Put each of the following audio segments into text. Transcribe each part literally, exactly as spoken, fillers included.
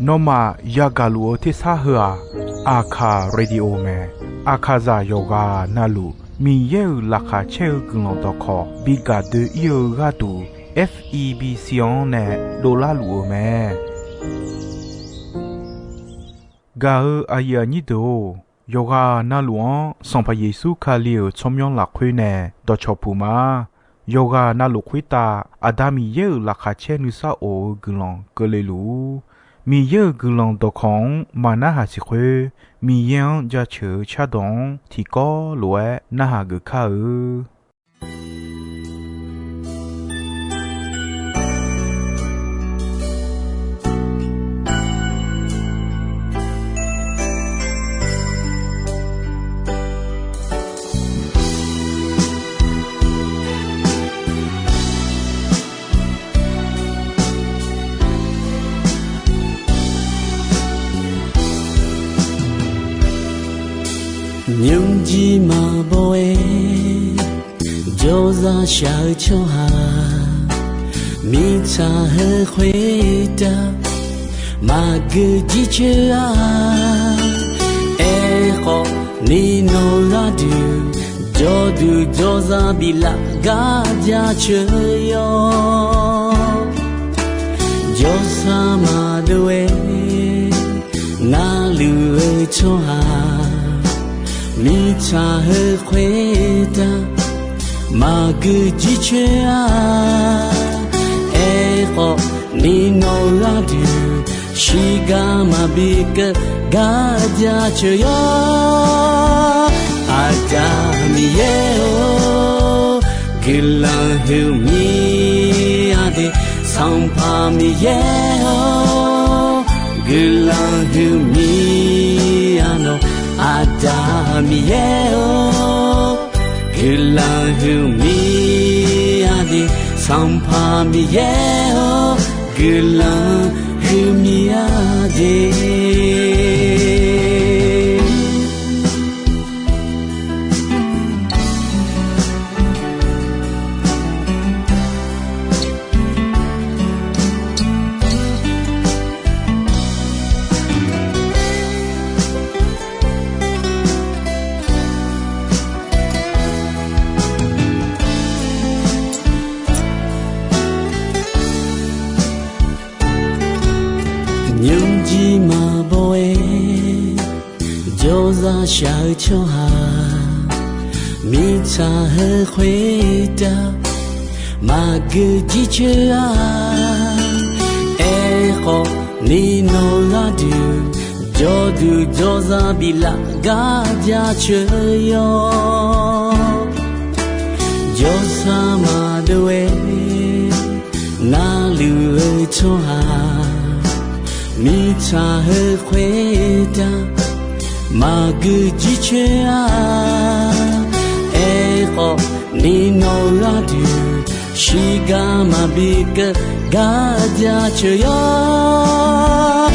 Nawmaf yagaq luf-eu tersar heu-aq, Aqkaq Radio mae. Aqkaqzaq yawqghaq navluf Miqyaer-euq laqkhaq caer-eu guiqlanq dawqkawq bi gaq doe-ir-eu gharduq, F E B C-anr nae dovlar luf-eu mae. Gaq-eu aqyuif aqnyir deuq-or, yawqghaq navluf-anr Sanqpaq Yeqsur Kali-euq tsawrmyanr lafkhoer nae dawqcawq puq ma. Yawqghaq navluf khoertav Aqda Miqyaer-euq laqkhaq caer nuisar of-eu guiqlanq keuvle luf-ur. Miqyaer-euq guiqlanq dawqkawq-anr maqnarhaq siq khoer, Miqyaer-anr jaceuq-eu cardawq-anr tiqkawv lof-aer narhaq geuf kar-eu. Nymrjir maqbaw-aer jawrzaq shaq-eu tsawrhaq, mirtsaq heu khoertav maqgeu jircoer-a. Aerkhawf, ni nawq gharduq jawrduq jawrzaq biflaf gar jaceuq yawr. Jawrsar maqdov-aer narluf-eu tsawrhaq, mirtsaq heu khoertav maqgeu jircoer-a. Aerkhawf, ni nawq gharduq shiqgar maqbi keuv gar jaceuq yawr. Aqda Miqyaer-or, guiqlanq huiqmir-a de. Sanqpaq Miqyaer-or, guiqlanq huiqmir-a nawq. Aqda Miqyaer-or, guiqlanq huiqmir-a de. Sanqpaq Miqyaer-or, guiqlanq huiqmir-a de. Nymrjir maqbaw-aer jawrzaq shaq-eu tsawrhaq, mirtsaq heu khoertav maqgeu jircoer-a. Aerkhawf, ni nawq gharduq jawrduq jawrzaq biflaf gar jaceuq yawr. Jawrsar maqdov-aer narluf-eu tsawrhaq, mirtsaq heu khoertav maqgeu jircoer-a. Aerkhawf, ni nawq gharduq shiqgar maqbi keuv gar jaceuq yawr.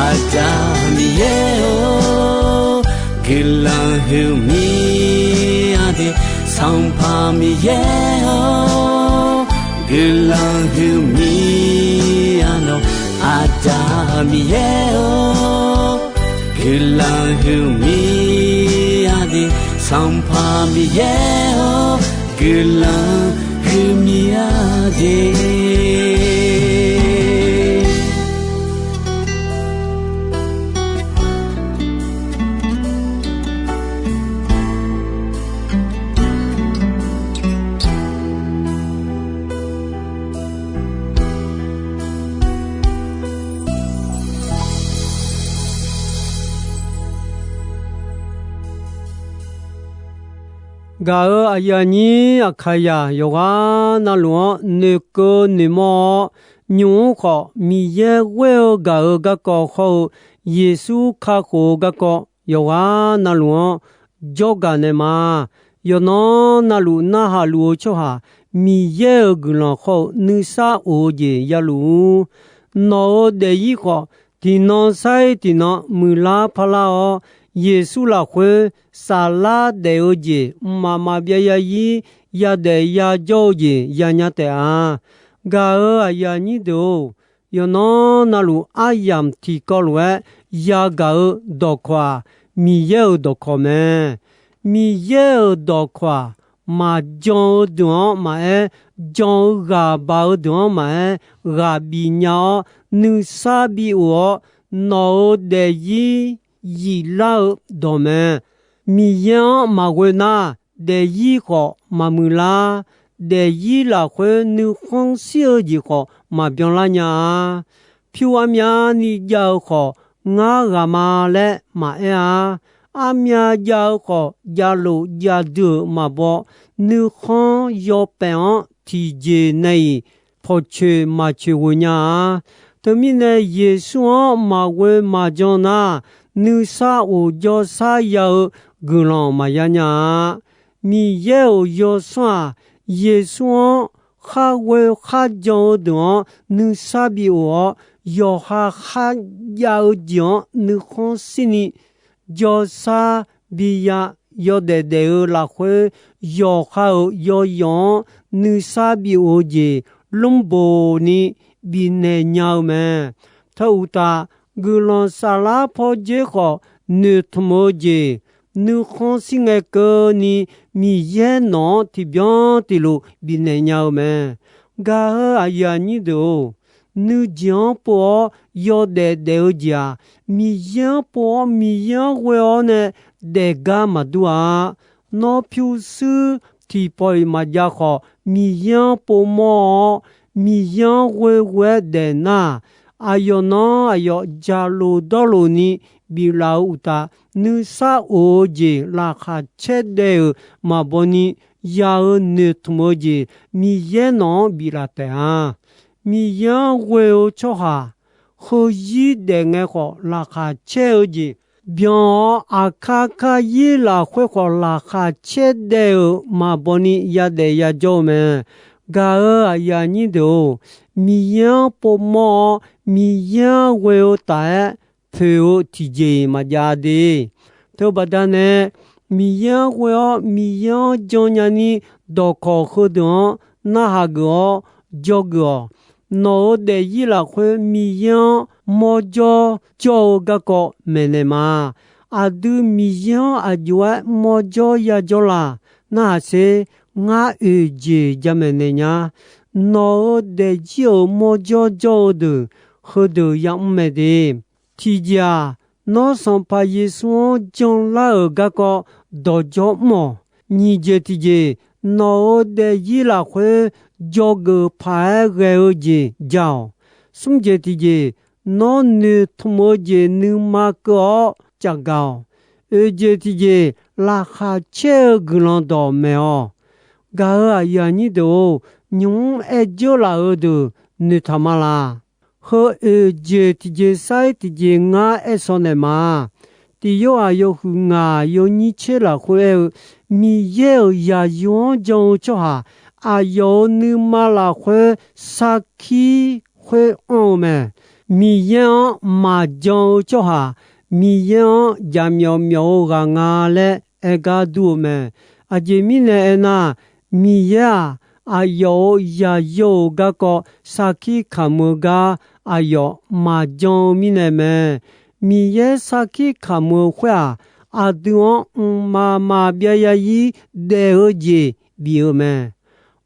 Aqda Miqyaer-or, guiqlanq huiqmir-a de. Sanqpaq Miqyaer-or, guiqlanq huiqmir-a nawq. Aqda Miqyaer-or, guiqlanq huiqmir-a de. Sanqpaq Miqyaer-or, guiqlanq huiqmir-a de. Gaq-eu aqyuif aqnyir Aqkaqzaq yawqghaq navluf-anr noeqkeuv noeqmawr-awr, nymq-mr khawf Miqyaer ghoer-eu gaq-eu garkawv hawr-eu Yeqsur kakhof-eu garkawv yawqghaq navluf-anr jawrgaq naeq ma. Yawqnan navluf narhaq luf-eu tsawrhaq Miqyaer-euq guiqlanq hawr-eu nuisar of-eu jeq ya luf-ur. Nawq-euq daefzir khawf, tiqnan sar-ir tiqnan muiqlar parlar-awr, Yeqsur lafkhoer saflar daef-eu jeq mqmaq maqbyav yazir yadaef yajawr-eu jeq yanya taef-a. Gaq-eu aqyuif aqnyir deuq-or, Yawqnan navluf aryamq tiqkawv lof-aer yagaq-eu dawqkawq-aq, Miqyaer-euq dawqkawq mae. Miqyaer-euq dawqkawq-aq, maqjan-eu deuq-anr maqaer, jan-eu ghaq baq-eu deuq-anr maqaer, ghaq bif nya-awr nuisar bi of-awr, nawq-euq daefzir yiflar-eu dawq mae. Miqyaer-anr maqghoe nar, daefzir khawf maqmuiq lar. Daefzir lafkhoer nuikhanr shir-eu jeq khawf maqbyan lar nya-a. Pyur armyavni jav-eu khawf, ngar ghaq ma laer maqaer-a. Armyav jav-eu khawf, javlof javdui-euq maqbaw. Nuikhanr yawpaef-anr tiqjeq nae-iq pawqcoeq maqcoeq ghoe nya-a. Teumirnae Yeqsur-anr maqghoe maqjan nar, nuisar of jawrshar ya-eu guiqlanq maqya nya-a. Miqyaer-euq yawsanr-aq, Yeqsur-anr khar ghoe khar jan-eu deuq-anr nuisar bi of-awr, yawqha kharjav-eu jeq-anr nuikhanr shirni jawrshar biya. Yawdaef daef-eu lafkhoer yawqha-euq yawyawf-anr nuisar bi of-eu jeq lmrboq ni bifnaeq nya-eu mae. Teu uqtaf, guiqlanq saflar pawdzer khawf noeqtmq-eu jeq nuikhanr shir ngae keuvni, Miqyaer nawq-anr tiqbyan tiqlof bifnaeq nya-eu mae. Gaq-eu aqyuif aqnyir deuq-or, nuijeq-anr pov-awr yawdaef daef-eu jeq-aq, Miqyaer-anr pov-awr Miqyaer-anr ghoe-awr nae daefgar maqdur-a. Nawr pyurshuir tiqpawf-iq maqjav khawf, Miqyaer-anr povmawr-awr, Miqyaer-anr ghoeghoe-aer daef nar, aqyawf nan aqyawf jaqlof dawrlof ni biflaf-eu uqtaf, nuisar of-eu jeq laqkhaq caer daev-euq maqbaw ni, ya-eu noeqtmq-eu jeq Miqyaer nawq-anr biflaf taef-a. Miqyaer-anr ghoe-eu tsawrhaq, heuzir daef ngae khawf laqkhaq caer-eu jeq byan-awr, aqkar karzir lafkhoer khawf laqkhaq caer daev-euq maqbaw ni yadaef yajawr-eu mae. Gaq-eu aqyuif aqnyir deuq-or, Miqyaer-anr povmawr-awr Miqyaer-anr ghoe-eu taf-aer poeq-eu tiqjeq-iq maqjav de. Teubaqda nae, Miqyaer-anr ghoe-awr Miqyaer-anr jannya ni dawqkawq heudeuq-anr narhaq geuf-awr jawrgeuf-awq. Nawq-euq daefzir lafkhoer Miqyaer-anr mawrjawr jawr-eu garkawv maeqnaeq ma. Aqdui Miqyaer-anr aqjox-aer mawrjawr yajawr la? Narhaq sher. Ngar oeq jeq jamaeq naeq nya. Nawq-euq daefzir-euq mawrjawr jawr-eu deuq heudeuq yamr mae de. Tiqjeq-aq, nawr Sanqpaq Yeqsur-anr janlar-euq garkawv dawqjawr mr-awq. Nyiq jeq tiqjeq, nawq-euq daefzir lafkhoer dzawgeuf paq-aer ghae-eu jeq ja-awq. Smr jeq tiqjeq, nawr noeqtmq-eu jeq nuima keuv-awr cavgaq-awq. Oeq jeq tiqjeq, laqkhaq caer-eu guiqlanq dawq maeq-awq. Gaq-eu aqyuif aqnyir deuq-or, nymq-mr aer dzeur laf-eu deuq noeqtaq ma laq? Heu oeq jeq tiqjeq sair tiqjeq ngar aer shaw naeq ma. Tiq Yorhaq yawhuiq ngaq yawnyir tser lafkhoer aer-eu, Miqyaer-euq yaqyo-anr jan-eu tsawrhaq aqyawf-euq nuima lafkhoer sarkir khoer anr-eu mae. Miqyaer-anr maqjan-eu tsawrhaq Miqyaer-anr jaqmyawf myawf-eu ghaq nga laer aer gar dur-eu mae. Aqjeq mirnae aernar, Miqyaer-aq, aqyawf-euq yaqyo-euq garkawv sarkir kamq-eu gar aqyawf maqjan-eu mirnae mae. Miqyaer sarkir kamq-eu khoer-aq, aqdui-anr mqmaq maqbyav zarzir daef-eu jeq bif-eu mae.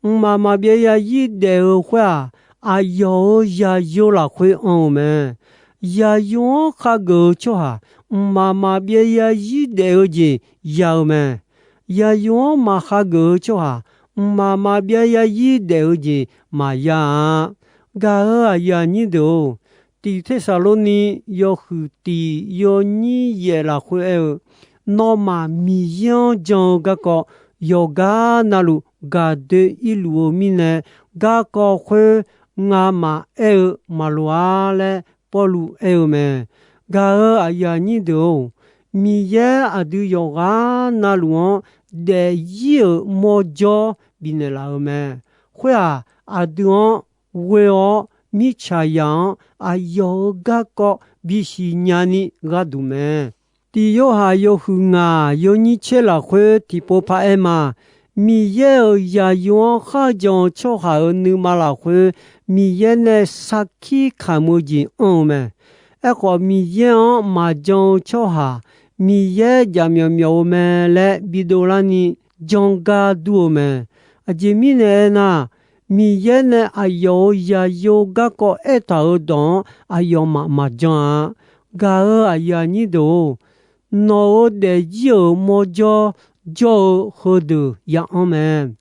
Mqmaq maqbyav zarzir daef-eu khoer-aq, aqyawf-euq yaqyo lafkhoer anr-eu mae. Yaqyo-anr khageuf-eu tsawrhaq mqmaq maqbyav zarzir daef-eu jeq ya-eu mae. Yaqyo-anr maqkhageuf-eu tsawrhaq mqmaq maqbyav zarzir daef-eu jeq maqya-a. Gaq-eu aqyuif aqnyir deuq-or, Tiq Tersaqlorni yawhuiq tiq yawnyir yaef lafkhoer aer-eu, nawmaf Miqyaer-anr jan-eu garkawv yawqgar navluf gaqdoe irluf-eu mirnae, garkawv khoer ngamaf aer-eu maqloq-ar laer Pawrluv aer-eu mae. Gaq-eu aqyuif aqnyir deuq-or, Miqyaer aqdui yawqghaq navluf-anr daefzir-euq mawrjawr bifnaeq laf-eu mae. Khoer-aq, aqdui-anr ghoe-awr mirtsaqzaq-anr aqyawf-euq garkawv bisiq nyani gharduq mae. Tiq Yorhaq yawhuiq ngaq yawnyir tser lafkhoer tiqpov paraer ma. Miqyaer-euq zaqyo-anr kharjan-eu tsawrhaq-euq nuima lafkhoer, Miqyaer nae sarkir kamq-eu jeq anr-eu mae. Aerkhawf, Miqyaer-anr maqjan-eu tsawrhaq, Miqyaer jaqmyawf myawf-eu mae laer bidov larni janr gar dur-eu mae. Aqjeq mirnae aernar, Miqyaer nae aqyawf-euq zaqyo garkawv aertaq-euq dawq-anr aqyawfmaf maqjan-a. Gaq-euq aqyuif aqnyir deuq-or, nawq-euq daefzir-euq mawrjawr jawr-eu heudeuq ya anr mae.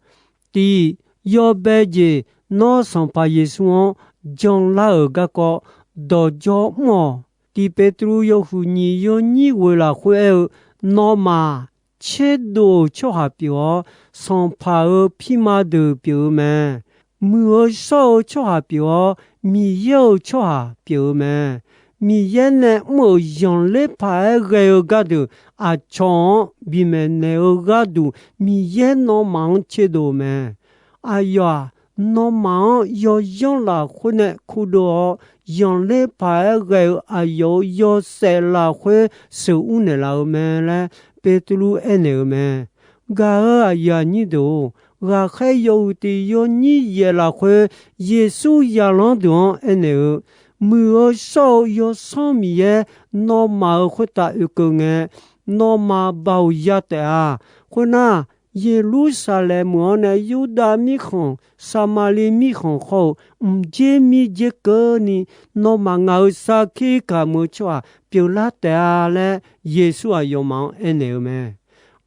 Tiq, yawbae jeq nawr Sanqpaq Yeqsur-anr janlar-euq garkawv dawqjawr mr-awq. Tiq Beqtuvluv yawhuiq nyiq yawnyir ghoeq lafkhoer aer-eu, nawmaf tserdov-euq tsawrhaq pyeuf-awr, sanqpaq-euq pirma deuq pyeuf-eu mae. Muiq-eu shawr-eu tsawrhaq pyeuf-awr, Miqyaer-euq tsawrhaq pyeuf-eu mae. Miqyaer nae mr-euq zanqler paq-aer ghae-eu gardeuq aqcawq-anr bimaeq naeq-eu gharduq, Miqyaer nawmaf-anr tserdov-eu mae. Aqyawf-aq, nawmaf-anr yawzanr lafkhoer nae kurdov-awr, zanqler paq-aer ghae-eu aqyawf-euq yawshaef lafkhoer sheuqur naeqlaf-eu mae laer Beqtuvluv aernaeq-eu mae. Gaq-euq aqyuif aqnyir deuq-or, ghaqkhaer yawhuiq tiq yawnyir yaef lafkhoer Yeqsur zaqlanr deuq-anr aernaeq-eu, Muiq-eu shawr-eu Yawsanr Miqyaer nawmaf-euq khoertav oekeuv ngae, nawmaf baoq ya taef-a. Khoernar, Yeqlursaqlaeq meuq-anr nae Yurdav mirkhanq, Saqmaqliv mirkhanq khawr-eu mqdzer mirdzer keuvni, nawmaf ngaq-euq sarkir kamq-eu tsawrhaq pyeuflar taef-a laer, Yeqsur aqyawfmaf-anr aernaeq-eu mae.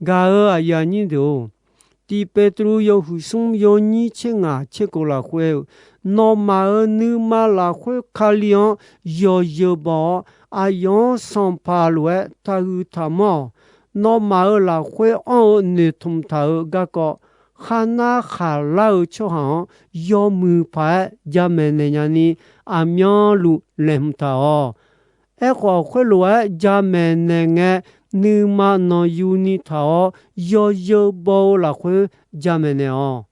Gaq-euq aqyuif aqnyir deuq-or, Tiq Beqtuvluv yawhuiq smr yawnyir tser ngaq tser kof lafkhoer aer-eu, nawmaf-euq nuima lafkhoer Kali-anr yawzeu baw-awr, aqyawf-anr sanqpaq lof-aer taqhuiq taqmanr-awq. Nawmaf-euq lafkhoer anr-eu noeqtmq taq-euq garkawv, kharnar khaqlar-eu tsawrhaq-anr yawmuiq paq-aer jamaeq naeq nyani, aqmyanluf laeqhmq taq-awq. Aerkhawf, khoerlof-aer jamaeq naeq ngae, nuima nanqyuni taq-awr yawzeu baw-eu lafkhoer jamaeq naeq-awq.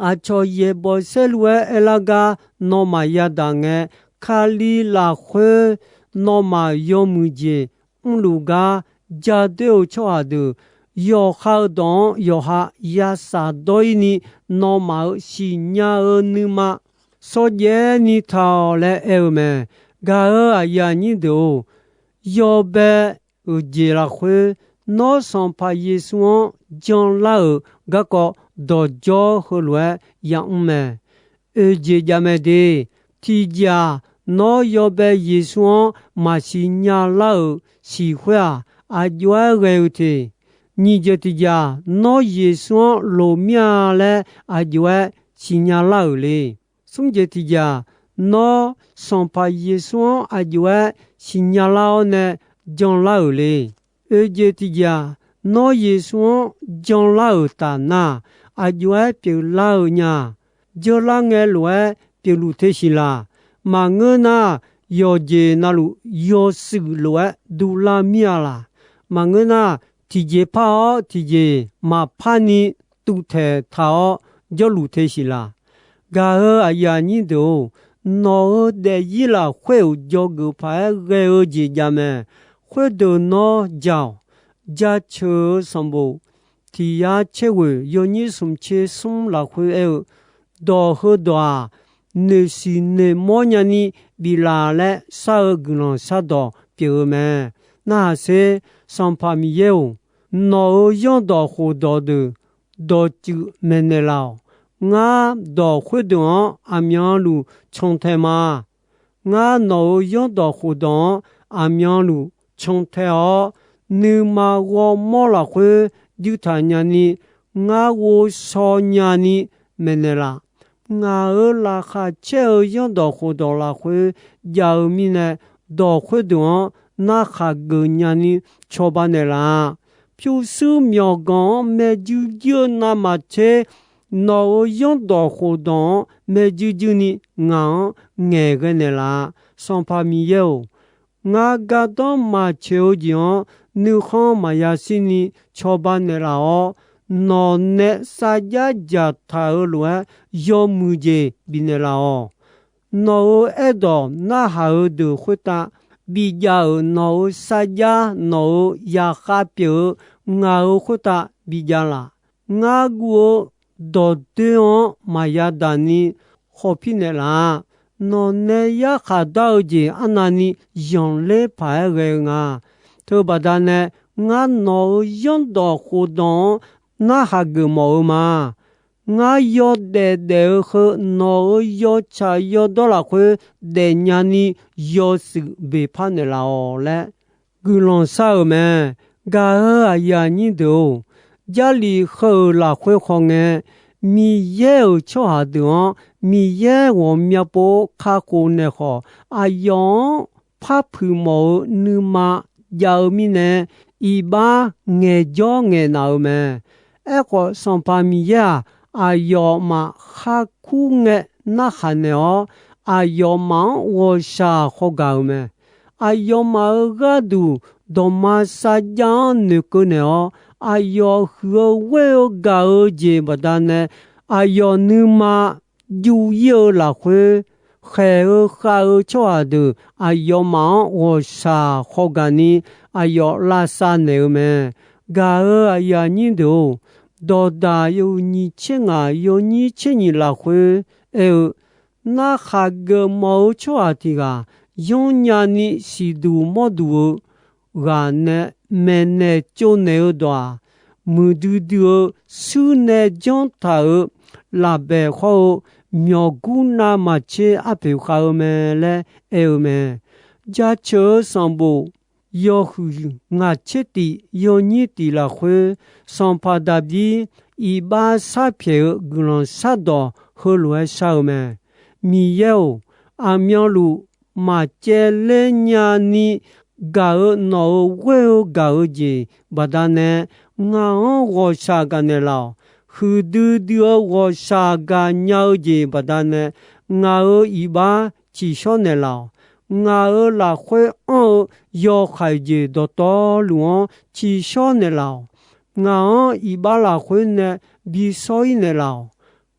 Aqcawq yaeqbawq saerlu-aer aerlar gar nawmaf yadaq ngae, Kali lafkhoer nawmaf yawmuiq jeq mrluf gar ja doer-eu tsawrhaq deuq, yawqha-eu dawq-anr yawqha ya shafdawr-ir ni, nawmaf-euq siqnya-eu nuima shawrjaev ni taq-awq laer aer-eu mae. Gaq-euq aqyuif aqnyir deuq-or, yawbae-euq jeq lafkhoer nawr Sanqpaq Yeqsur-anr janlar-euq garkawv dawqjawr heulof-aer yamr mae. Oeq jeq jav mae de. Tiqjeq-aq, nawr yawbae Yeqsur-anr maqsiq nya lar-euq siq khoer-aq, aqjox-aer ghae-eu te. Nyiq jeq tiqjeq-aq, nawr Yeqsur-anr loq mir-a laer aqjox-aer siqnya lar-euq le. Smr jeq tiqjeq-aq, nawr Sanqpaq Yeqsur-anr aqjox-aer siqnya lar-awr nae janlar-euq le. Oeq jeq tiqjeq-aq, nawr Yeqsur-anr janlar-euq taf nar, aqjox-aer pyeuflar-eu nya. Janlar ngae lof-aer pyeufluf te siq laq. Maqngeur nar, yawqjeq navluf yawshuif lof-aer dular mir-a laq. Maqngeur nar, tiqjeq par-awr tiqjeq maqpar ni tuvtaeq taq-awr jawrluf te siq laq. Gaq-euq aqyuif aqnyir deuq-or, nawq-euq daefzir lafkhoer-euq dzawgeuf paq-aer ghae-eu jeq jav mae. Khoerdeuq nawr ja-awq. Jaceuq-eu sanqbof tiq yar caer ghoeq yawnyir smq tser smr lafkhoer aer-eu, dawq heudawq-aq, noeqsiq noeqmawr nyani biflaf laer shar-eu guiqlanq shardawq pyeuf-eu mae. Narhaq sher, Sanqpaq Miqyaer-or, nawq-euq zanrdawq khofdawq deuq dawqtsuif maeqnaeq laf-awq. Ngar dawq khoerdeuq-anr aqmyanluf cantae ma. Ngar nawq-euq zanrdawq khofdawq-anr aqmyanluf cantae-awr, nuima ghawrmawr lafkhoer juirtaq nyani, ngar ghovshaw nyani maeqnaeq laf. Ngaq-euq laqkhaq caer-eu zanrdawq khofdawq lafkhoer jav-eu mirnae, dawq khoerdeuq-anr narkhaq geuf nyani cawba naeqlaf-a. Pyurshuir myawqganq-anr maeqjuir juir-eu navmaqtser, nawq-euq zanrdawq khofdawq-anr maeqjuir juirni ngaq-anr ngaeqghae naeqlaf-a. Sanqpaq Miqyaer-or, ngar gardanr maqtsoeq-eu jeq-anr nuikhanr maqya shirni cawba naeqlaf-awr, nawq nae sarjax dzaqtaq-euq lof-aer yawmuiq jeq bifnaeq laf-awq. Nawq-euq aerdawq narhaq-eu deuq khoertav bijav-euq nawq-euq sarjax, nawq-euq zaqkhav pyeuf-eu ngaq-euq khoertav bijav laf. Ngar guv-eu dawqdoer-anr maqya daq ni khawf pir naeqlaf-a. Nawq nae yarkhaq dar-eu jeq arnavni zanqler paq-aer ghae-eu nga. Teubaqda nae ngar nawq-euq zanrdawq khofdawq-anr narhaq geufmawf-eu ma. Ngar yawdaef daef-eu heu nawq-euq yawtsaq yawdawr lafkhoer daefnya ni yawshuif beqpar naeqlaf-awq laer guiqlanq shar-euq mae. Gaq-euq aqyuif aqnyir deuq-or, Jarlif heu-euq lafkhoer khawf ngae, Miqyaer-euq tsawrhaq deuq-anr Miqyaer ghawqmya pov kakhof naeq khawf, aqyawf-anr par puiq mawf-eu nuima jav-eu mirnae, iqbax ngaeqjawr ngaeqnaq-eu mae. Aerkhawf, Sanqpaq Miqyaer-aq, aqyawfmaf kharkur ngae narhaq naeq-awr, aqyawfmaf-anr ghawqshaq hawgaq-euq mae. Aqyawfmaf-euq gharduq dawqma sarjax-anr noeqkeuv naeq-awr, aqyawf huiq-eu ghoer-eu gaq-eu jeq baqdanae, aqyawf nuima juv-ir-eu lafkhoer, khaeq-eu khav-eu tsawrhaq deuq aqyawfmaf-anr ghawqshaq hawgaq ni aqyawf lavsav naeq-eu mae. Gaq-euq aqyuif aqnyir deuq-or, Dawqdaq yawhuiq nyiq tser ngaq yawnyir tser nyiq lafkhoer aer-eu, Narhaq geufmawf-eu tsawrhaq tiq ghaq yanrnya ni siqduq mawrduq-eu ghaq nae maeqnaeq tsovnaeq-eu dawq-aq, muiqdui dui-eu shuir nae janr taq-euq lafbaeq hawr-eu myawqgur navmaqtser arpoeq khav-eu mae laer aer-eu mae. Jaceuq-eu sanqbof yawhuiq ngaq tser tiq yawnyir tiq lafkhoer, sanqpaq Daqbir iqbax sharpyaeq-eu guiqlanq shardawq heulof-aer shar-eu mae. Miqyaer-or, aqmyanluf maqcaevler nyani gaq-eu nawq-euq ghoer-eu gaq-eu jeq baqdanae, ngaq-anr ghawqshaq gaqnaeq laf-awq. Huiqdui dui-eu ghawqshaq gaqnya-eu jeq baqdanae, ngaq-euq iqbax tsiqshawr naeqlaf-awq. Ngaq-euq lafkhoer anr-eu yawhaiq jeq dawqtawvluf-anr tsiqshawr naeqlaf-awq. Ngaq-anr iqbax lafkhoer nae bishawr-ir naeqlaf-awq.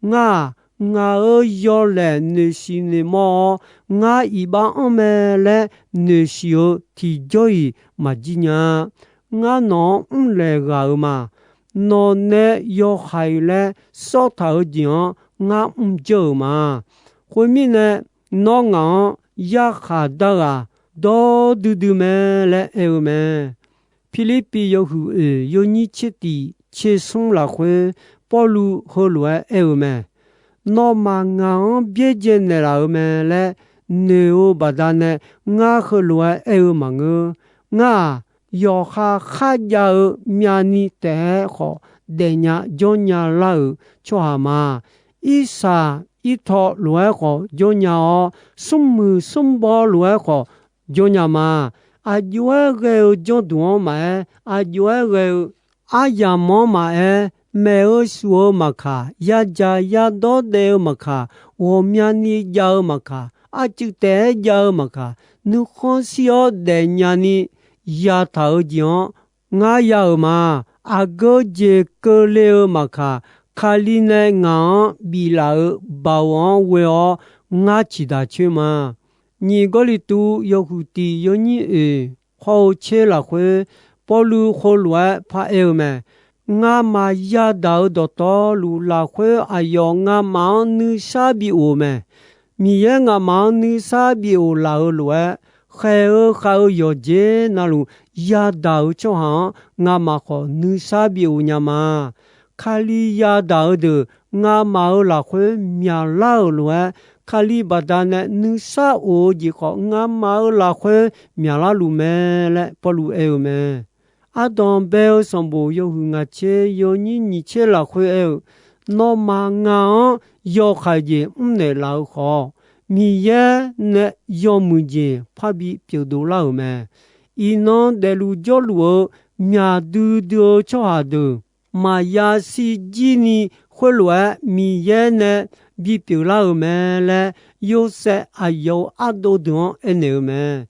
Ngar-aq, ngaq-euq yawlaeq noeqshiq noeqmawr-awr, ngar iqbax anr mae laer noeqshiq-eu tiqjawr-iq maqjir nya-a. Ngar nawq-anr mrlaeq ghaq-euq ma. Nawq nae yawhaiq laer sawrtaq-eu jeq-anr ngar mrjeur-euq ma. Khoermirnae, nawr ngaq-anr yarkhaq dar ghaq dawr duidui mae laer aer-eu mae. Pirlirpiv yawhuiq oeq yawnyir tser tiq tser smr lafkhoer, Pawrluv heulof-aer aer-eu mae. Nawmaf ngaq-anr byaerdzae naeqlaf-eu mae laer noeq-eu baqdanae, ngar heulof-aer aer-eu maqngeur. Ngar-aq, yawqha kharjav-eu myavni taef-aer khawf daefnya jawrnya lar-euq tsawrhaq ma. Irsaq irtaw lof-aer khawf jawrnya-awr, smrmuiq smrbaw lof-aer khawf jawrnya ma. Aqjox-aer ghae-eu jawrduq-anr maqaer, aqjox-aer ghae-eu aryamq-anr maqaer, maef-eu shuf-eu maqkaq, yadzaq yadawr daef-eu maqkaq, ghawqmyani jav-eu maqkaq, arcuiv taef-aer jav-eu maqkaq, nuikhanr shir-awr daefnya ni yataq-eu jeq-anr ngar ya-euq ma. Aqgeu jeq keuvle-eu maqkaq, Kali nae ngaq-anr biflaf-eu baoq-anr ghoe-awr ngar ciqdaq coer ma. Nyiq Gawrliqtu yawhuiq tiq yawnyir oeq hawr-eu tser lafkhoer, Pawrluv heulof-aer paraer-eu mae. Ngamaf yadaq-eu dawqtawvluf lafkhoer aqyawf ngamaf-anr nuisar bi of-eu mae. Miqyaer ngamaf-anr nuisar bi of laf-eu lof-aer, khaeq-eu khav-eu yawqjeq navluf yadaq-eu tsawrhaq-anr ngamaf khawf nuisar bi of nya ma. Kali yadaq-eu deuq ngamaf-euq lafkhoer myaqlar-euq lof-aer, Kali baqdanae nuisar of-eu jeq khawf ngamaf-euq lafkhoer myaqlar luf mae laer Pawrluv aer-eu mae. Ardanq bae-eu sanqbof yawhuiq ngaq tser yawnyir nyiq tser lafkhoer aer-eu, nawmaf ngaq-anr yawhaiq jeq mrnaeq laf-eu khawf, Miqyaer nae yawmuiq jeq parbi pyeufdov lar-euq mae. Iqnan daefluf jawrluf-eu myaq duidui-eu tsawrhaq deuq maqya shirjir ni khoerlof-aer Miqyaer nae bipyeuf lar-euq mae laer, Yorsaev aqyawf-euq ardov deuq-anr aernaeq-eu mae.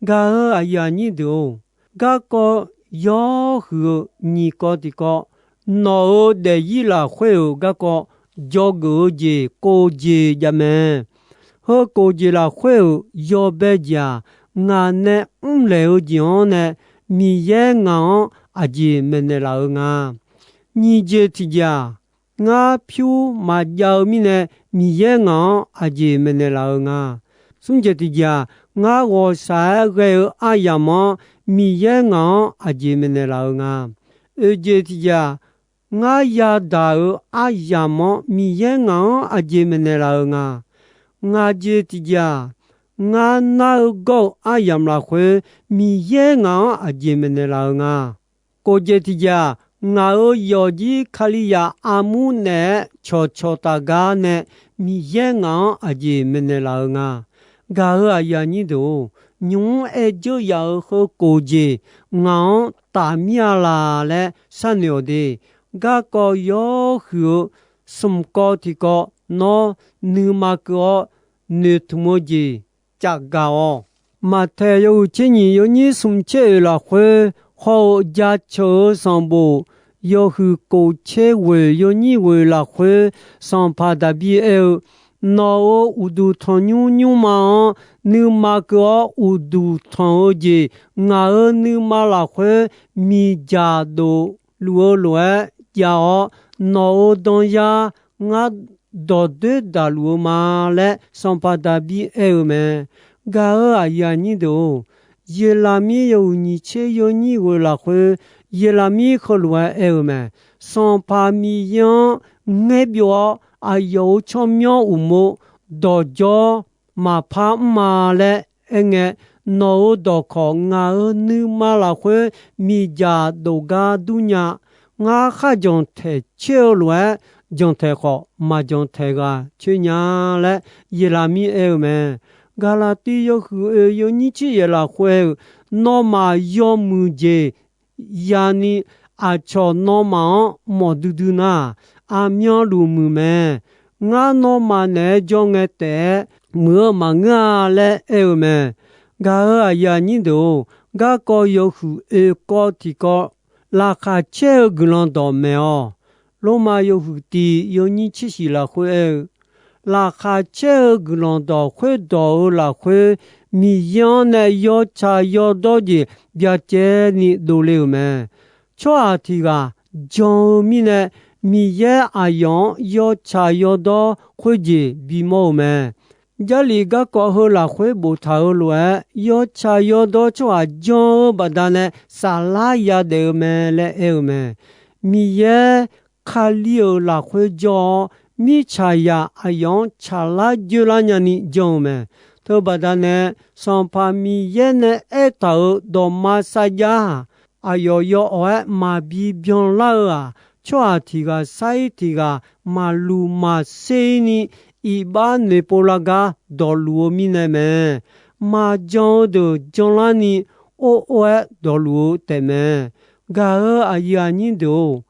Gaq-euq aqyuif aqnyir deuq-or, garkawv yawhuiq-eu nyiq kawv tiqkawv, nawq-euq daefzir lafkhoer-euq garkawv dzawgeuf-eu jeq kov jeq jav mae. Heu kov jeq lafkhoer-euq yawbae jeq-aq, ngaq nae mrlaeq-eu jeq-anr nae Miqyaer ngaq-anr aqjeq maeqnaeq laf-eu nga. Nyiq jeq tiq jeq-aq, ngar pyur maqjav-eu mirnae, Miqyaer ngaq-anr aqjeq maeqnaeq laf-eu nga. Smr jeq tiq jeq-aq, ngar ghawqshaq-aer ghae-eu aryamq-anr, Miqyaer ngaq-anr aqjeq maeqnaeq laf-eu nga. Oeq jeq tiq jeq-aq, ngar yadaq-euq aryamq-anr, Miqyaer ngaq-anr aqjeq maeqnaeq laf-eu nga. Ngaq jeq tiq jeq-aq, ngar nar-eu gawr-eu aryamq lafkhoer, Miqyaer ngaq-anr aqjeq maeqnaeq laf-eu nga. Kof jeq tiq jeq-aq, ngaq-euq yawqjir Kalizaq armur naeq-aer cawqcawq taf gar nae, Miqyaer ngaq-anr aqjeq maeqnaeq laf-eu nga. Gaq-euq aqyuif aqnyir deuq-or, nymq-mr aerdzeur yaf-euq heu kof jeq ngaq-anr taf mir-a laq laer sharnoeq-awq de. Garkawv yawhuiq-eu smq kawv tiqkawv nawr nuima keuv-awr noeqtmq-eu jeq caf gaq-awq. Maqtaeq yawhuiq tser nyiq yawnyir smq tser oeq lafkhoer, hawr-eu jaceuq-eu sanqbof yawhuiq kof tser ghoeq yawnyir ghoeq lafkhoer, sanqpaq Daqbir aer-eu, Nawq-euq uqduq tanqnymr nymrma-anr nuima keuv-awr uqduq tanq-eu jeq, ngaq-euq nuima lafkhoer miqdzaq dof luf-eu lof-aer jav-awr, nawq-euq danyar ngar dawqdoer daqluf-eu ma laer, sanqpaq Daqbir aer-eu mae. Gaq-euq aqyuif aqnyir deuq-or, Yeqlaqmir yawhuiq nyiq tser yawnyir ghoeq lafkhoer, Yeqlaqmir heulof-aer aer-eu mae. Sanqpaq Miqyaer-anr ngaer byov-awr, aqyawf-euq tsawrmyanr uqmov dawqdzawr maqpar mr-a laer aerngae, nawq-euq dawqkawq ngaq-euq nuima lafkhoer miqdzaq dof gar dur nya. Ngar kharjanq taeq coer-eu lof-aer, janq taeq khawf maqjanq taeq ghaq coer nya laer, Yeqlaqmir aer-eu mae. Gaqlaqtiv yawhuiq oeq yawnyir tser yaeq lafkhoer aer-eu, Nawmaf yawmuiq jeq yani aqcawq nawmaf-anr mawf duidui nar, aqmyanluf muiq mae. Ngar nawmaf naeq-aer jawr ngae taef-aer muiq-eu maqngeur-a laer aer-eu mae. Gaq-euq aqyuif aqnyir deuq-or, garkawv yawhuiq oeq kawv tiqkawv laqkhaq caer-eu guiqlanq dawqmaeq-awq. Lormav yawhuiq tiq yawnyir tser shiq lafkhoer aer-eu, laqkhaq caer-eu guiqlanq dawq khoerdawq-eu lafkhoer, Miqyaer-anr nae yawtsaq yawdawr jeq byacaevni dovle-euq mae. Tsawrhaq tiq ghaq jan-eu mirnae, Miqyaer aqyawf-anr yawtsaq yawdawr khoerjeq bimawr-eu mae. Jarlif garkawv heu lafkhoer boftaq-eu lof-aer, yawtsaq yawdawr tsawrhaq jan-eu baqdanae saflar yadaef-eu mae laer aer-eu mae. Miqyaer Kali-euq lafkhoer jawr-awr, mirtsaqzaq aqyawf-anr tsaqlar dzoerlar nyani jan-eu mae. Teubaqdanae, Sanqpaq Miqyaer nae aertaq-euq dawqma sarjax-aq, aqyawf yawawq-aer maqbi byanlar-eu-aq, tsawrhaq tiq ghaq sar-ir tiq ghaq maqluq maqser-ir ni iqbax noeqpov lar gar dawqluf-eu mirnae mae. Maqjan-eu deuq janlarni or or-aer dawqluf-eu taefmae. Gaq-euq aqyuif aqnyir deuq-or,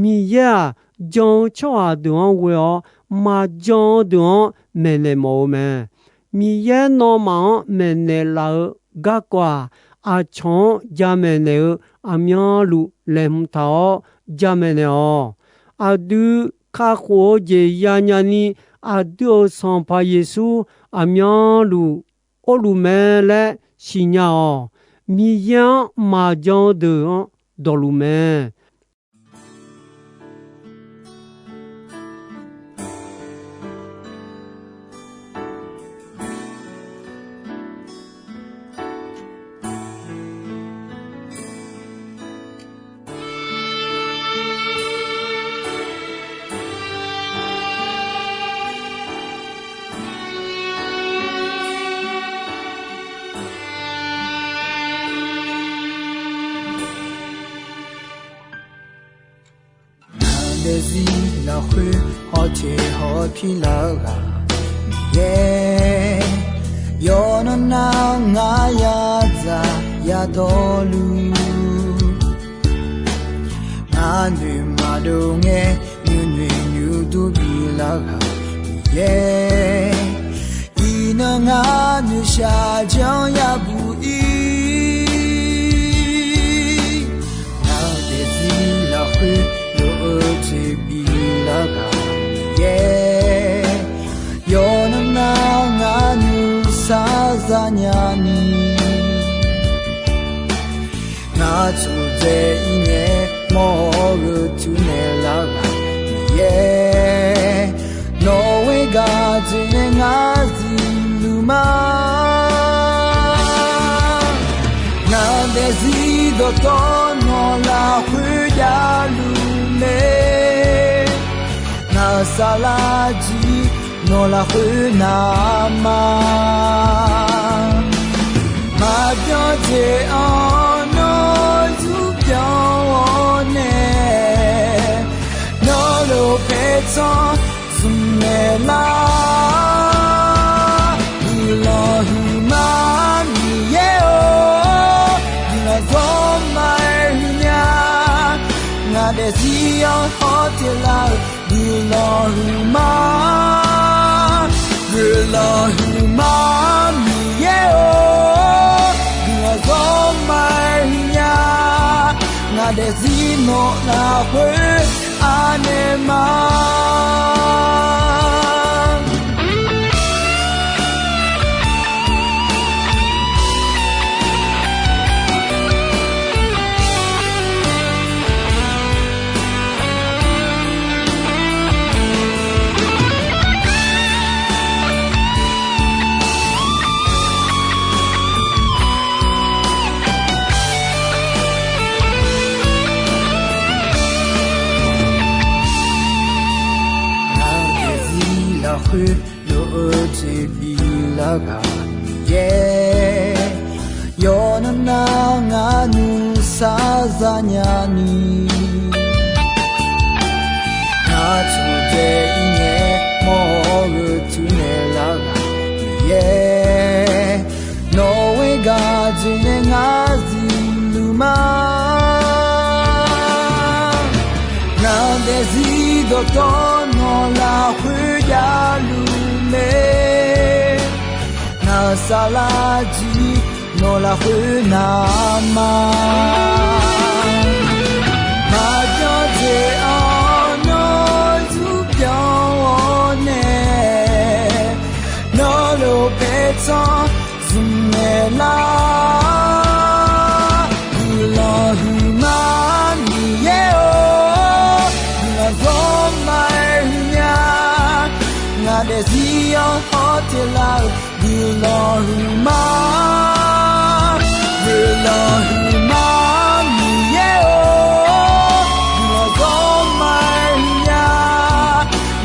Miqyaer-aq, jan-eu tsawrhaq deuq-anr ghoe-awr, maqjan-eu deuq-anr maeqnaeq mawf-eu mae. Miqyaer nawmaf-anr maeqnaeq laf-eu garkawv-aq, aqcawq-anr jamaeq naeq-eu aqmyanluf laeqhmq taq-awr jamaeq naeq-awq. Aqdui kakhof-eu jeq yanya ni, aqdui-euq Sanqpaq Yeqsur aqmyanluf orluf mae laer siqnya-awq. Miqyaer-anr maqjan-eu deuq-anr dawqluf mae. Ngaq daefzir lafkhoer hawteq hawpir lar-eu ghaq Miqyaer, yawqnan nar ngar yadzaq yadawrluf, ngar noeqma dov ngae nuinoeq nuidur bilar ghaq Miqyaer, iqnan ngar noeqshaq janr yabuq ir. Ngaq daefzir lafkhoer lof-eu teqbi lar ghaq Miqyaer, yawqnan nar ngar nuisar zanya ni, ngar tsofdzae ir ngae mawr-eu tuq naeq lar ghaq Miqyaer, nawq-euq gaq jeq nae ngar zifluf ma. Ngaq daefzir dawqtawv nawq lafkhoer javluf mae. Ngaq-euq saflar jir nawq lafkhoer navma. Maqbyan jeq-anr nawr zurbyan-awr nae, nawr lof paertsanr zmq naeq lar. Guiqlanq huiqma Miqyaer-or, guiqlanq zawrma-aer huiqnya. Ngaq daefzir-anr hawteq lar-euq guiqlanq huiqma. Guiqlanq huiqma Miqyaer-or, guiqlanq zawrma-aer huiqnya. Ngaq daefzir nawq lafkhoer anaeq ma. Ngaq daefzir lafkhoer lof-eu jeq biflar ghaq Miqyaer, yawqnan nar ngar nuisar zanya ni. Ngaq taqdaef ir ngae mawr-eu tuq naeq lar ghaq Miqyaer, nawq-euq gaq jeq nae ngar zifluf ma. Ngaq daefzir dawqtawv nawq lafkhoer javluf mae. Ngaq-euq saflar jir nawq lafkhoer navma. Maqbyan jeq-anr nawr zurbyan-awr nae, nawr lof paertsanr zmq naeq lar. Guiqlanq huiqma Miqyaer-or, guiqlanq zawrma-aer huiqnya. Ngaq daefzir-anr hawteq lar-euq guiqlanq huiqma. Guiqlanq huiqma Miqyaer-or, guiqlanq zawrma-aer huiqnya.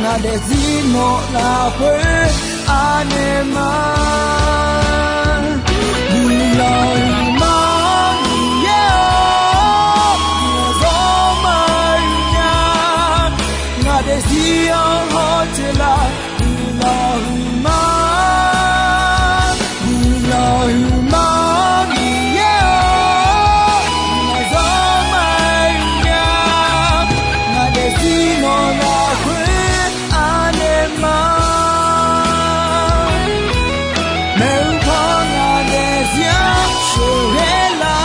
Ngaq daefzir nawq lafkhoer anaeq ma. Guiqlanq huiqma Miqyaer-or, guiqlanq zawrma-aer huiqnya. Ngaq daefzir-anr hawteq lar guiqlanq huiqma. Guiqlanq huiqma Miqyaer-or, guiqlanq zawrma-aer huiqnya. Ngaq daefzir nawq lafkhoer anaeq ma. Maeqhu paw ngaq daefzir-anr sheuqghae lar.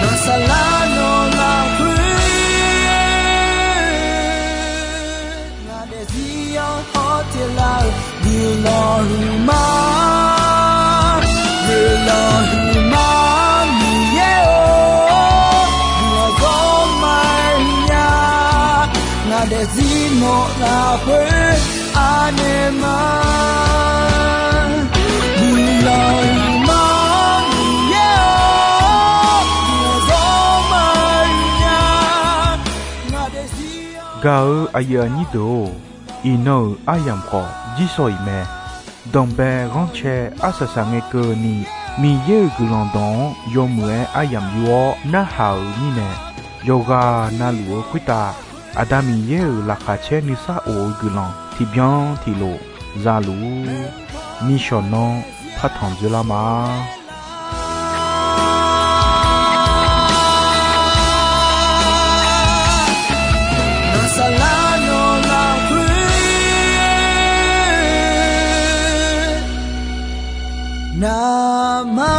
Ngaq saflar nawq lafkhoer, ngaq daefzir-anr hawteq lar-euq guiqlanq huiqma. Guiqlanq huiqma Miqyaer-or, guiqlanq zawrma-aer huiqnya. Ngaq daefzir nawq lafkhoer anaeq ma. Guiqlanq huiqma Miqyaer-or, guiqlanq zawrma-aer huiqnya. Ngaq daefzir-anr Gaq-eu aqyuif aqnyir deuq-or, iqnan-euq aryamq khawf jirsawq iq mae. Danqbae ghanrcae arsaq saq ngae keuvni, Miqyaer-euq guiqlanq dawq-anr yawmuiq-aer aryamq yur-awr narhaq-euq mirnae, yawqghaq navluf-eu khoertav Aqda Miqyaer-euq laqkhaq caer nuisar of-eu guiqlanq tiqbyan tiqlof za luf-ur. Nishawq nanr partanq dzoerlar ma. Ngaq saflar nawq lafkhoer navma.